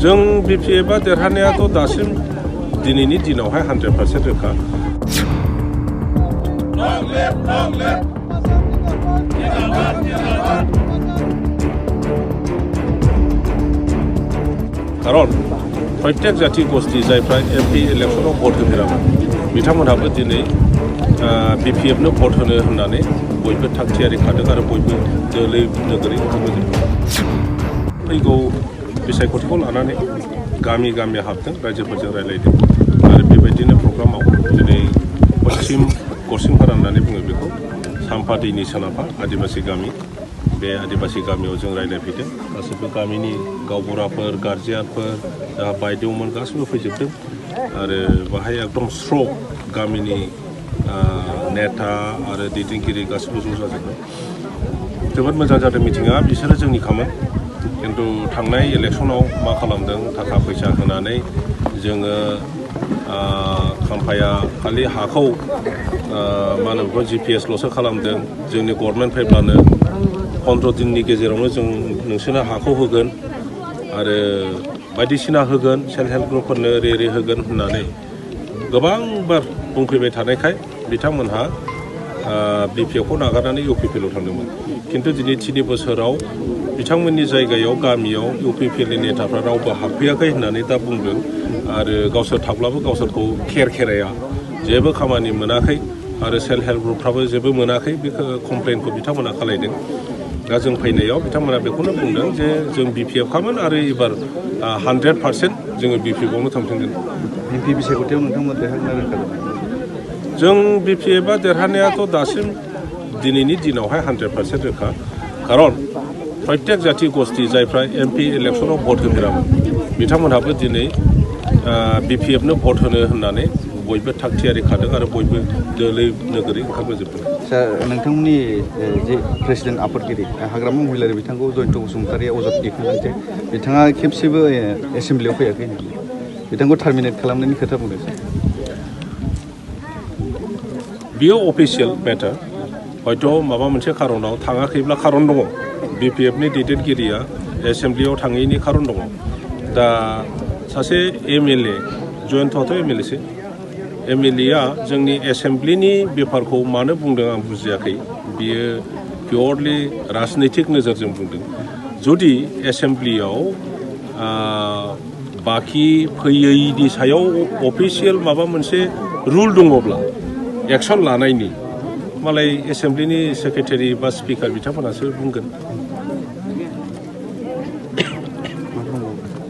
जों बिपिएफआ देरहानायाथ' दासिम दिनैनि दिनावहाय 100% रोखा। कारण प्रत्येक जाति गोष्ठी जायफ्रा एमपि इलेक्शनाव भट होफेरामोन बिथांमोनहाबो दिनै बिपिएफनो भट होनो होननानै बयबो थागथियारि खादों आरो बयबो दोलै नोगोरै ओंखारबोजोबदों। फैगौ बिसायख'थिखौ लानानै गामि गामि हाबदों, रायजोफोरजों रायलायदों आरो बेबायदिनो प्रग्रामाव दिनै पश्चिम गरसिंपारा होननानै बुङो बेखौ साम्फा दैनि सोनाबहा आदिबासि गामि, बे आदिबासि गामियाव जों रायलायफैदों। गासैबो गामिनि गावबुराफोर, गार्जियानफोर, जाहा बायदेवमोन गासैबो फैजोबदों आरो बाहाय एकदम स्र' गामिनि नेता आरो दैदेनगिरि गासैबो ज' जाजोबदों। जोबोद मोजां जादों मिटिङा, बिसोरो जोंनिखामोन। खिन्थु थांनाय इलेक्सनाव मा खालामदों, थाखा फैसा होनानै जोङो खाम्फाया खालि हाखौ मा होनो बेखौ GPSल'सो खालामदों। जोंनि गभर्नमेन्ट फैब्लानो 15 दिननि गेजेरावनो जों नोंसोरनो हाखौ होगोन आरो बायदिसिना होगोन, सेल्फ हेल्प ग्रुपफोरनो ओरै होगोन होननानै गोबां बार बुंफैबाय थानायखाय बिथांमोनहा बिपिएफखौ नागारनानै इउपिपिएलआव थांदोंमोन। खिन्थु दिनै 3 बोसोराव बिथांमोननि जायगायाव गामियाव इउपिपिएलनि नेताफ्रा रावबो हाबफैयाखै होननानै दा बुंदों आरो गावसोर थाब्लाबो गावसोरखौ खेराया जेबो खामानि मोनाखै आरो सेल्फ हेल्प ग्रुपफ्राबो जेबो मोनाखै, बे कमप्लेनखौ बिथांमोना खालायदों। दा जों फैनायाव बिथांमोना बेखौनो बुंदों जे जों बिपिएफखामोन आरो एबार 100% जोङो बिपिएफआवनो थांफिनगोन। एमपि बिसायख'थियाव नोंथांमोन देरहागोनना रोखा? जों बिपिएफआ देरहानायाथ' दासिम दिनैनि दिनावहाय 100% रोखा। कारण प्रत्येक जाति गोष्ठी जायफ्रा एमपि इलेक्शनाव भट होफेरामोन बिथांमोनहाबो दिनै बिपिएफनो भट होनो होननानै बयबो थागथियारि खादों आरो बयबो दोलै नोगोरै ओंखारबोजोबदों। सार, नोंथांमोननि जे प्रेसिडेन्ट आफादगिरि हाग्रामा महिलारि बिथांखौ जयन्त बसुमतारिया अजद दिखांदों जे बिथाङा खेबसेबो एसेम्ब्लियाव फैयाखै होननानै बिथांखौ टार्मिनेट खालामनायनि खोथा बुंदों। बियो अफिसियेल मेटार, हयथ' माबा मोनसे खारनाव थाङाखैब्ला खारन दङ। बिपिएफनि दैदेनगिरिया एसेम्ब्लियाव थाङैनि खारन दङ। दा सासे एमएलए, जयन्तआथ' एमएलएसो, एमएलएआ जोंनि एसेम्ब्लिनि बेफारखौ मानो बुंदों आं बुजियाखै। बियो पियरलि राजनैतिक नोजोरजों बुंदों। जुदि एसेम्ब्लियाव बाखि फैयैनि सायाव अफिसियेल माबा मोनसे रुल दङब्ला एक्सन लानायनि, मालाय एसेम्ब्लिनि सेक्रेटारि बा स्पिकार बिथांमोनासो बुंगोन।